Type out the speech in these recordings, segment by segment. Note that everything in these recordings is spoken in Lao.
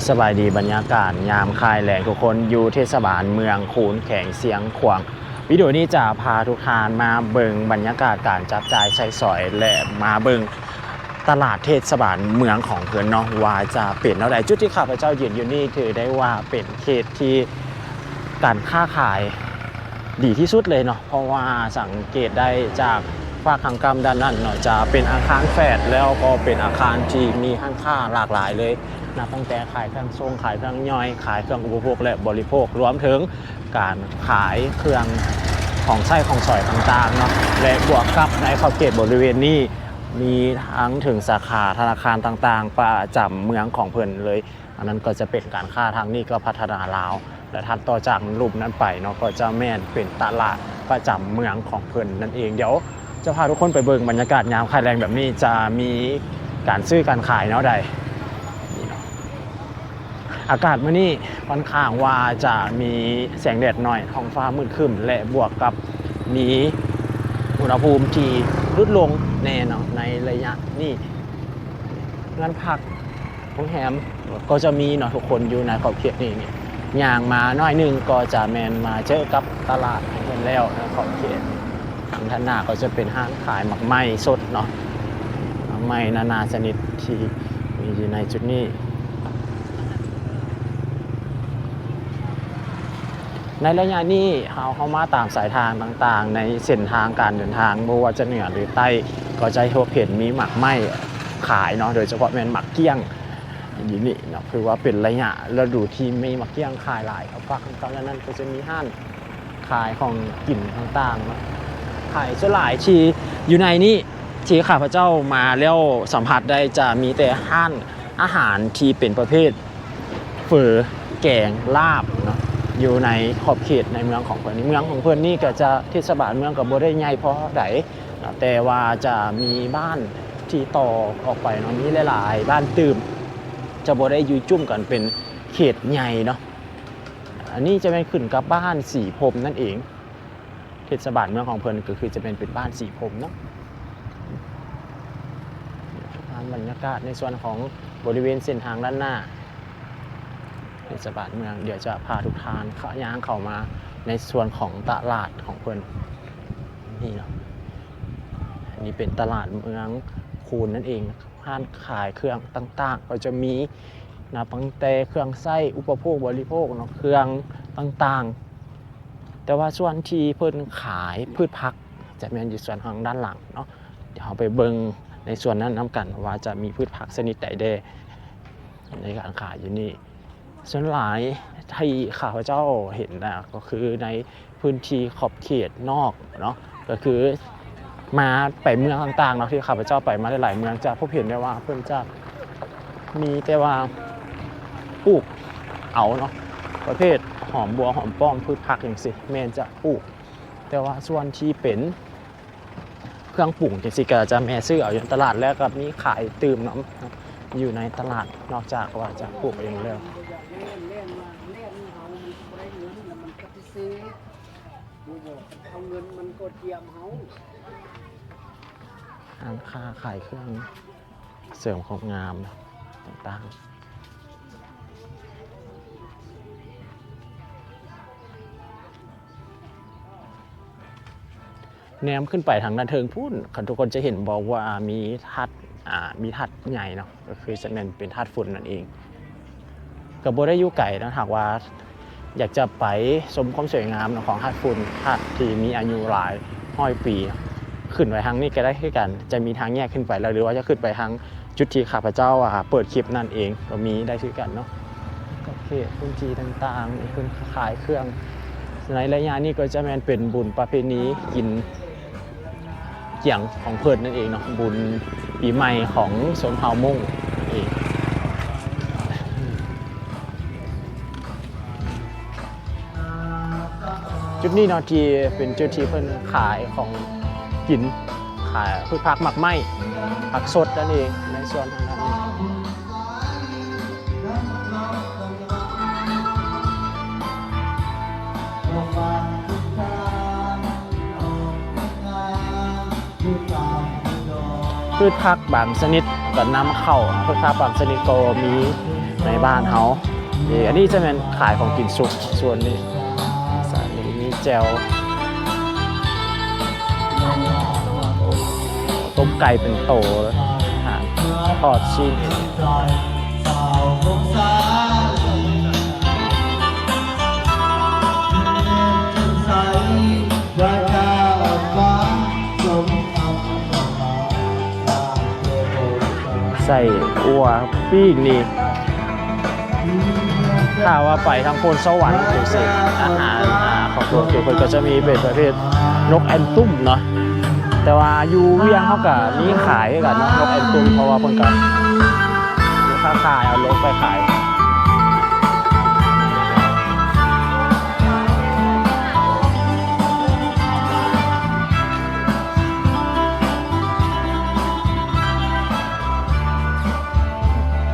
ສະບາຍດີ ບັນຍາກາດຍາມຄ້າຍແລງທຸກຄົນ ຢູ່ເທດສະບານເມືອງຄູນ ແຂວງຊຽງຂວາງ. ວິດີໂອນີ້ຈະພາທຸກທ່ານມາເບິ່ງບັນຍາກາດການຈັບຈ່າຍໃຊ້ສອຍ ແລະ ມາເບິ່ງຕະຫຼາດເທດສະບານເມືອງຂອງເພິ່ນເນາະ ວ່າຈະເປັນແນວໃດ. ຈຸດທີ່ຂ້າພະເຈົ້າຢືນຢູ່ນີ້ ຖືໄດ້ວ່າເປັນເຂດທີ່ການຄ້າຂາຍດີທີ່ສຸດເລີຍເນາະ ເພາະວ່າສັງເກດໄດ້ຈາກຟາກທາງກ້ຳດ້ານນັ້ນເນາະ ຈະເປັນອາຄານແຟດ ແລ້ວກໍເປັນອາຄານທີ່ມີຮ້ານຄ້າຫຼາກຫຼາຍເລີຍ ນັບຕັ້ງແຕ່ຂາຍເຄື່ອງຊົງ, ຂາຍເຄື່ອງຍ່ອຍ, ຂາຍເຄື່ອງອຸປະໂພກ ແລະ ບໍລິໂພກ, ລວມເຖິງການຂາຍເຄື່ອງຂອງໃຊ້ຂອງສອຍຕ່າງໆເນາະ ແລະ ບວກກັບໃນຂອບເຂດບໍລິເວນນີ້ ມີທັງເຖິງສາຂາທະນາຄານຕ່າງໆ ປະຈຳເມືອງຂອງເພິ່ນເລີຍ. ອັນນັ້ນກໍຈະເປັນການຄ້າທາງນີ້ກໍພັດທະນາລາວ ແລະ ຖັດຕໍ່ຈາກລຸ່ມນັ້ນໄປເນາະ ກໍຈະແມ່ນເປັນຕະຫຼາດປະຈຳເມືອງຂອງເພິ່ນນັ້ນເອງ. ດຽວຈະພາທຸກຄົນໄປເບິ່ງບັນຍາກາດຍາມຄ້າຍແລງແບບນີ້ ຈະມີການຊື້ການຂາຍແນວໃດ. ອາກາດມື້ນີ້ຂ້ອນຂ້າງວ່າຈະມີແສງແດດໜ້ອຍ, ທ້ອງຟ້າມືດຄຶ້ມ ແລະ ບວກກັບມີອຸນຫະພູມທີ່ຫຼຸດລົງແນ່ເນາະ ໃນໄລຍະນີ້. ເຮືອນພັກ ໂຮງແຮມກໍຈະມີເນາະ ທຸກຄົນຢູ່ໃນຂອບເຂດນີ້ນີ້ ຍ່າງມາໜ້ອຍໜຶ່ງກໍຈະແມ່ນມາເຈີກັບຕະຫຼາດຂອງເພິ່ນແລ້ວໃນຂອບເຂດ. ທາງດ້ານໜ້າກໍຈະເປັນຮ້ານຂາຍໝາກໄມ້ສົດເນາະ ໝາກໄມ້ນານາຊະນິດທີ່ມີຢູ່ໃນຈຸດນີ້. ໃນໄລຍະນີ້ເຮົາ ເຮົາມາຕາມສາຍທາງຕ່າງໆ ໃນເສັ້ນທາງການເດີນທາງ ບໍ່ວ່າຈະເໜືອ ຫຼື ໃຕ້ ກໍຈະພົບເຫັນມີໝາກໄມ້ຂາຍເນາະ ໂດຍສະເພາະແມ່ນໝາກກ້ຽງຢູ່ນີ້ເນາະ ຄືວ່າເປັນໄລຍະລະດູທີ່ມີໝາກກ້ຽງຂາຍຫຼາຍ. ເຂົ້າປາກເຂົ້ານັ້ນກໍຈະມີຮ້ານຂາຍຂອງກິນຕ່າງໆເນາະ ຂາຍສ່ວນຫຼາຍທີ່ຢູ່ໃນນີ້ ທີ່ຂ້າພະເຈົ້າມາແລ້ວສຳຜັດໄດ້ ຈະມີແຕ່ຮ້ານອາຫານທີ່ເປັນປະເພດ ເຝີ ແກງ ລາບເນາະ ຢູ່ໃນຂອບເຂດໃນເມືອງຂອງເພິ່ນ. ເມືອງຂອງເພິ່ນນີ້ກໍຈະ ເທດສະບານເມືອງກໍບໍ່ໄດ້ໃຫຍ່ພໍເທົ່າໃດເນາະ ແຕ່ວ່າຈະມີບ້ານທີ່ຕໍ່ອອກໄປເນາະ ມີຫຼາຍໆບ້ານຕື່ມ ຈະບໍ່ໄດ້ຢູ່ຈຸ້ມກັນເປັນເຂດໃຫຍ່ເນາະ. ອັນນີ້ຈະແມ່ນຂຶ້ນກັບບ້ານສີພົມນັ້ນເອງ. ເທດສະບານເມືອງຂອງເພິ່ນກໍຄືຈະແມ່ນເປັນບ້ານສີພົມເນາະ. ຕາມບັນຍາກາດໃນສ່ວນຂອງບໍລິເວນເສັ້ນທາງດ້ານໜ້າເທດສະບານເມືອງ ດຽວຈະພາທຸກທ່ານເຂົ້າ ຍ່າງເຂົ້າມາໃນສ່ວນຂອງຕະຫຼາດຂອງເພິ່ນນີ້ເນາະ. ອັນນີ້ເປັນຕະຫຼາດເມືອງຄູນນັ້ນເອງ. ຮ້ານຂາຍເຄື່ອງຕ່າງໆ ກໍຈະມີ ນັບຕັ້ງແຕ່ເຄື່ອງໃຊ້ອຸປະໂພກບໍລິໂພກເນາະ ເຄື່ອງຕ່າງໆ ແຕ່ວ່າສ່ວນທີ່ເພິ່ນຂາຍພືດຜັກ ຈະແມ່ນຢູ່ສ່ວນທາງດ້ານຫຼັງເນາະ. ດຽວເຮົາໄປເບິ່ງໃນສ່ວນນັ້ນນຳກັນ ວ່າຈະມີພືດຜັກຊະນິດໃດແດ່ໃນການຂາຍຢູ່ນີ້. ສ່ວນຫຼາຍທີ່ຂ້າພະເຈົ້າເຫັນນະ ກໍຄືໃນພື້ນທີ່ຂອບເຂດນອກເນາະ ກໍຄືມາໄປເມືອງຕ່າງໆເນາະ ທີ່ຂ້າພະເຈົ້າໄປມາຫຼາຍໆເມືອງ ຈະພົບເຫັນໄດ້ວ່າເພິ່ນຈະມີແຕ່ວ່າປູກເອົາເນາະ ປະເພດຫອມບົວ ຫອມປ້ອມ ພືດຜັກຈັ່ງຊີ້ ແມ່ນຈະປູກ. ແຕ່ວ່າສ່ວນທີ່ເປັນ ເຄື່ອງປຸງຈັ່ງຊີ້ ກໍຈະແມ່ຊື້ເອົາຢູ່ຕະຫຼາດ ແລ້ວກໍມີຂາຍຕື່ມນຳຢູ່ໃນຕະຫຼາດ ນອກຈາກວ່າຈະປູກເອງແລ້ວ. ແລ່ນ ແລ່ນມາ ແລ່ນເຮົາ ມັນບໍ່ໄດ້ເງິນ ແລ້ວມັນປະຕິເສດ ບໍ່ບອກເອົາເງິນ ມັນກໍຈຽມເຮົາ. ຮ້ານຄ້າຂາຍເຄື່ອງເສີມຄວາມງາມຕ່າງໆ. ແນມຂຶ້ນໄປທາງດ້ານເທິງພຸ້ນ ຄັນທຸກຄົນຈະເຫັນບໍ່ວ່າມີທາດ ອ່າ ມີທາດໃຫຍ່ເນາະ ກໍຄືຈະແມ່ນເປັນທາດຝຸ່ນນັ້ນເອງ. ກໍບໍ່ໄດ້ຢູ່ໄກເນາະ ຫາກວ່າຢາກຈະໄປຊົມຄວາມສວຍງາມເນາະ ຂອງທາດຝຸ່ນ ທາດທີ່ມີອາຍຸຫຼາຍຮ້ອຍປີ ຂຶ້ນໄປທາງນີ້ກໍໄດ້ຄືກັນ. ຈະມີທາງແຍກຂຶ້ນໄປແລ້ວ ຫຼືວ່າຈະຂຶ້ນໄປທາງ ຈຸດທີ່ຂ້າພະເຈົ້າ ອ່າ ເປີດຄລິບນັ້ນເອງ ກໍມີໄດ້ຄືກັນເນາະ. ຂອບເຂດພື້ນທີ່ຕ່າງໆ ເພິ່ນຂາຍເຄື່ອງ ໃນໄລຍະນີ້ກໍຈະແມ່ນເປັນບຸນປະເພນີກິນກຽງຂອງເພິ່ນນັ້ນເອງເນາະ ບຸນປີໃໝ່ຂອງຊົນເຜົ່າມົ້ງນັ້ນເອງ. ຈຸດນີ້ເນາະ ທີ່ເປັນຈຸດທີ່ເພິ່ນຂາຍຂອງກິນ ຂາຍພືດຜັກໝາກໄມ້ ຜັກສົດນັ້ນເອງ ໃນສວນທາງດ້ານນີ້. ພືດຜັກບາງຊະນິດກໍນຳເຂົ້າ ພືດຜັກບາງຊະນິດກໍມີ ໃນບ້ານເຮົາ. ເອີ ອັນນີ້ຈະແມ່ນຂາຍຂອງກິນສຸກ ສ່ວນນີ້ ສານນີ້ມີແຈ່ວ ຕົ້ມໄກ່ເປັນໂຕເລີຍ ອາຫານທອດຊີ້ນ. ໄສ້ອົ່ວປີ້ງນີ້ ຖ້າວ່າໄປທາງໂພນສະຫວັນຈັ່ງຊີ້ ອາຫານ ອາ ຂອງພວກເພິ່ນກໍຈະມີເປັນປະເພດນົກແອ່ນຕຸ້ມເນາະ ແຕ່ວ່າຢູ່ວຽງເຮົາກໍມີຂາຍຄືກັນເນາະ ນົກແອ່ນຕຸ້ມ ເພາະວ່າເພິ່ນກໍມີຄ້າຂາຍ ເອົາລົງໄປຂາຍ.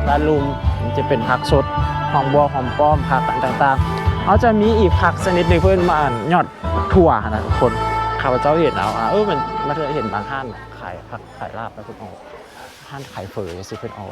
ລານລຸ່ມ ມັນຈະເປັນຜັກສົດ ຫອມບົວ ຫອມປ້ອມ ຜັກຕ່າງໆ. ເຮົາຈະມີອີກຜັກຊະນິດໜຶ່ງ ເພິ່ນມາຍອດຖົ່ວຫັ້ນນະທຸກຄົນ. ຂ້າພະເຈົ້າເຫັນເອົາ ອາ ເອີ ມັນ ມັນເຫັນບາງຮ້ານຂາຍຜັກຂາຍລາບນະ ເພິ່ນເອົາ ຮ້ານຂາຍເຝີຈັ່ງຊີ້ ເພິ່ນເອົາ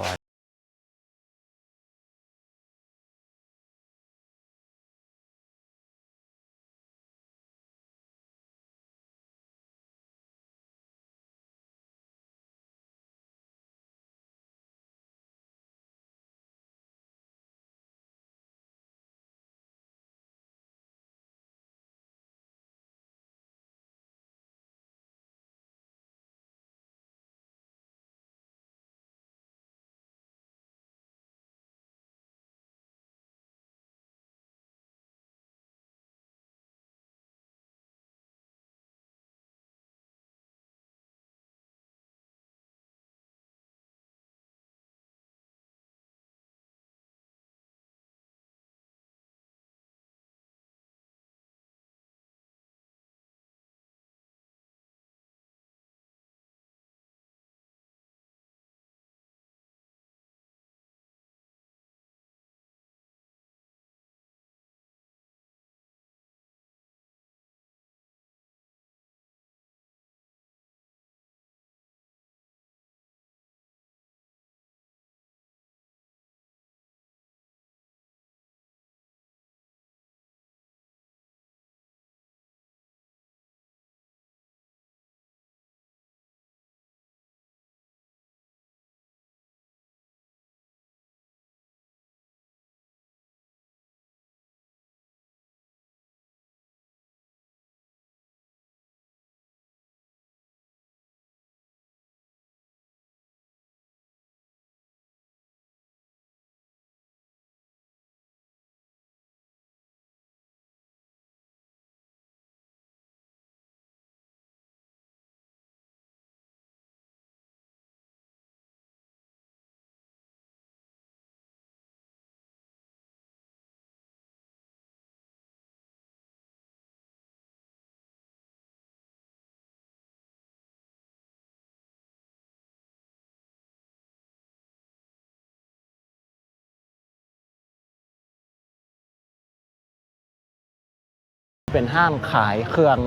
ເປັນຮ້ານຂາຍເຄື່ອງ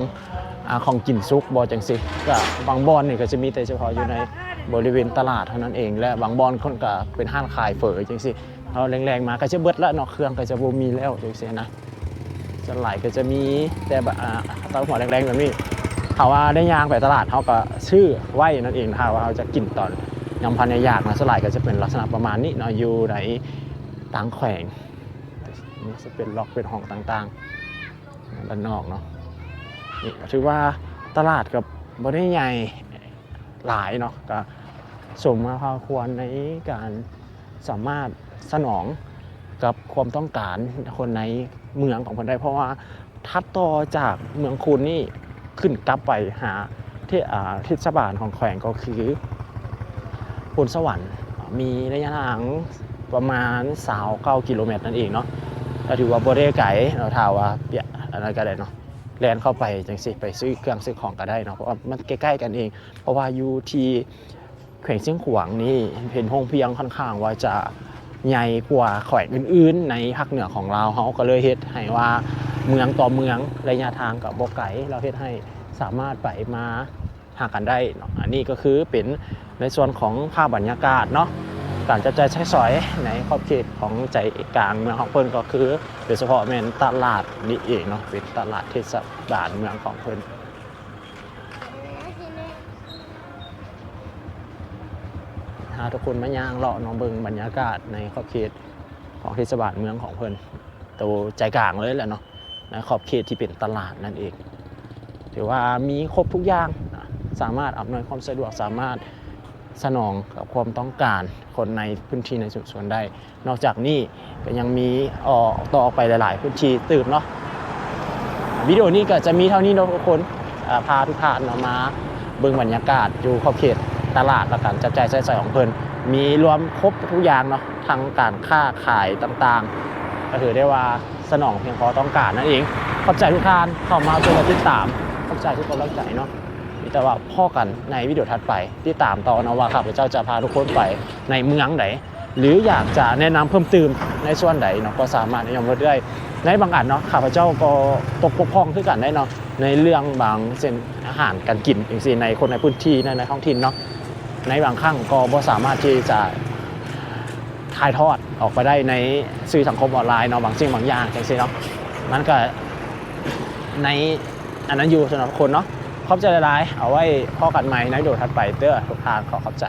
ອາ ຂອງກິນສຸກບໍ່ ຈັ່ງຊີ້ ກະບາງບ່ອນນີ້ກະຈະມີແຕ່ສະເພາະຢູ່ໃນບໍລິເວນຕະຫຼາດເທົ່ານັ້ນເອງ ແລະ ບາງບ່ອນເພິ່ນກະເປັນຮ້ານຂາຍເຝີຈັ່ງຊີ້. ເຮົາແລງໆມາກໍຈະເບິດລະເນາະ ເຄື່ອງກໍຈະບໍ່ມີແລ້ວຈັ່ງຊີ້ນະ. ສ່ວນຫຼາຍກໍຈະມີແຕ່ແບບ ອາ ເຕົ້າຫົວແລງໆແບບນີ້ ຖ້າວ່າໄດ້ຍ່າງໄປຕະຫຼາດ ເຮົາກໍຊື້ໄວ້ນັ້ນເອງ. ຖ້າວ່າເຮົາຈະກິນຕອນຍາມພັນຍາກນະ ສ່ວນຫຼາຍກໍຈະເປັນລັກສະນະປະມານນີ້ເນາະ ຢູ່ໃນຕ່າງແຂວງ. ນີ້ຈະເປັນລັອກເປັນຫ້ອງຕ່າງໆ ບ້ານນອກເນາະ. ນີ້ກໍຖືວ່າຕະຫຼາດກໍບໍ່ໄດ້ໃຫຍ່ ຫຼາຍເນາະ ກະສົມມາພາຄວນໃນການສາມາດສະໜອງກັບຄວາມຕ້ອງການຄົນໃນເມືອງຂອງເພິ່ນໄດ້ ເພາະວ່າຖັດຕໍ່ຈາກເມືອງຄູນນີ້ຂຶ້ນກັບໄປຫາເທ ອາ ເທດສະບານຂອງແຂວງກໍຄືໂພນສະຫວັນ ມີໄລຍະທາງປະມານຊາວເກົ້າກິໂລແມັດນັ້ນເອງເນາະ ກໍຖືວ່າບໍ່ໄດ້ໄກເນາະ ຖ້າວ່າປຽບອັນນັ້ນກໍໄດ້ເນາະ ແລ່ນເຂົ້າໄປຈັ່ງຊີ້ ໄປຊື້ເຄື່ອງຊື້ຂອງກໍໄດ້ເນາະ ເພາະວ່າມັນໃກ້ໆກັນເອງ. ເພາະວ່າຢູ່ທີ່ແຂວງຊຽງຂວາງນີ້ ເຫັນໂຮງພຽງຂ້ອນຂ້າງວ່າຈະໃຫຍ່ກວ່າແຂວງອື່ນໆໃນພາກເໜືອຂອງລາວເຮົາ ກໍເລີຍເຮັດໃຫ້ວ່າເມືອງຕໍ່ເມືອງໄລຍະທາງກໍບໍ່ໄກ ແລ້ວເຮັດໃຫ້ສາມາດໄປມາຫາກັນໄດ້ເນາະ. ອັນນີ້ກໍຄືເປັນໃນສ່ວນຂອງພາບບັນຍາກາດເນາະ ໄປ ການຈັບຈ່າຍໃຊ້ສອຍໃນຂອບເຂດຂອງໃຈກາງເມືອງຂອງເພິ່ນ ກໍຄືໂດຍສະເພາະແມ່ນຕະຫຼາດນີ້ເອງເນາະ, ເປັນຕະຫຼາດເທດສະບານເມືອງຂອງເພິ່ນ. ພາທຸກຄົນມາຍ່າງເລາະເນາະ ເບິ່ງບັນຍາກາດໃນຂອບເຂດຂອງເທດສະບານເມືອງຂອງເພິ່ນ ໂຕໃຈກາງເລີຍແຫຼະເນາະ, ໃນຂອບເຂດທີ່ເປັນຕະຫຼາດນັ້ນເອງ. ຖືວ່າມີຄົບທຸກຢ່າງ, ສາມາດອຳນວຍຄວາມສະດວກ, ສາມາດສະໜອງກັບຄວາມຕ້ອງການຄົນໃນພື້ນທີ່ໃນຊຸມຊົນໄດ້. ນອກຈາກນີ້ກໍຍັງມີອອກ ຕໍ່ອອກໄປຫຼາຍໆພື້ນທີ່ຕື່ມເນາະ. ວິດີໂອນີ້ກໍຈະມີເທົ່ານີ້ເນາະທຸກຄົນ, ອາ ພາທຸກທ່ານເນາະມາເບິ່ງບັນຍາກາດຢູ່ຂອບເຂດຕະຫຼາດ ແລະ ການຈັບຈ່າຍໃຊ້ສອຍຂອງເພິ່ນ, ມີລວມຄົບທຸກຢ່າງເນາະ, ທັງການຄ້າຂາຍຕ່າງໆ, ກໍຖືໄດ້ວ່າສະໜອງພຽງພໍຕ້ອງການນັ້ນເອງ. ຂອບໃຈທຸກທ່ານເຂົ້າມາຊົມ ແລະ ຕິດຕາມ, ຂອບໃຈທຸກກຳລັງໃຈເນາະ. ມີແຕ່ວ່າພໍ້ກັນໃນວິດີໂອຖັດໄປ, ຕິດຕາມຕໍ່ເນາະວ່າຂ້າພະເຈົ້າຈະພາທຸກຄົນໄປໃນເມືອງໃດ ຫຼື ຢາກຈະແນະນຳເພີ່ມຕື່ມໃນສ່ວນໃດເນາະ ກໍສາມາດແນະນຳໄດ້. ໃນບາງອັນເນາະ ຂ້າພະເຈົ້າກໍຕົກບົກຜ່ອງຄືກັນໄດ໋ເນາະ, ໃນເລື່ອງບາງເຊັ່ນອາຫານການກິນຈັ່ງຊີ້ ໃນຄົນໃນພື້ນທີ່ ໃນ ໃນທ້ອງຖິ່ນເນາະ, ໃນບາງຄັ້ງກໍບໍ່ສາມາດທີ່ຈະຖ່າຍທອດອອກໄປໄດ້ໃນສື່ສັງຄົມອອນລາຍເນາະ, ບາງສິ່ງບາງຢ່າງຈັ່ງຊີ້ເນາະ, ມັນກໍໃນອັນນັ້ນຢູ່ສຳລັບທຸກຄົນເນາະ. ຂອບໃຈຫຼາຍໆ, ເອົາໄວ້ພໍ້ກັນໃໝ່ໃນວິດີໂອຖັດໄປເດີ້ທຸກທ່ານ, ຂໍຂອບໃຈ.